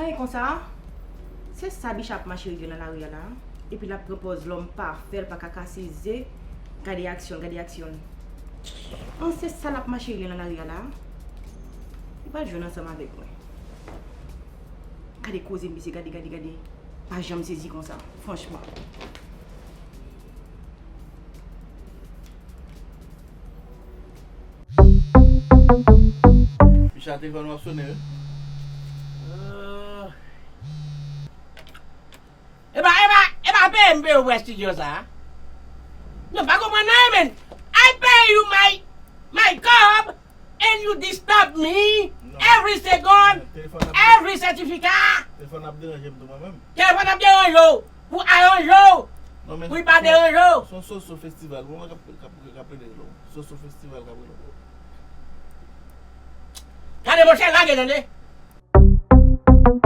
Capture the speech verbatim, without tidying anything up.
Men konsa, se sa Bicha ap mache regle nan lari a la. Epi l ap pran pòz lòm pafè, l pa ka kase ze. Gade aksyon l, gade aksyon l. An, se sa l ap mache regle nan lari a la. Li pral jwenn ansanm avèk mwen. Gade koze misye, gade, gade, gade. Pa janm sezi konsa, franchman. Bicha, telefòn w ap sonnen, wi. Euh. Epa, epa, epa peye m peye w pou estidyo sa a. Nou pa konprann nan, men. I pay you my, my cob and you disturb me every second, every certificate. Telefòn ap deranje m tou mwen menm. Telefòn ap deranje w pou aranje w. Non, men pou l pa deranje w. Se yon Soso Festival. Mwen k ap, k ap, k ap rele l. Soso Festival k ap rele l. Gade, monchè, lage, tande.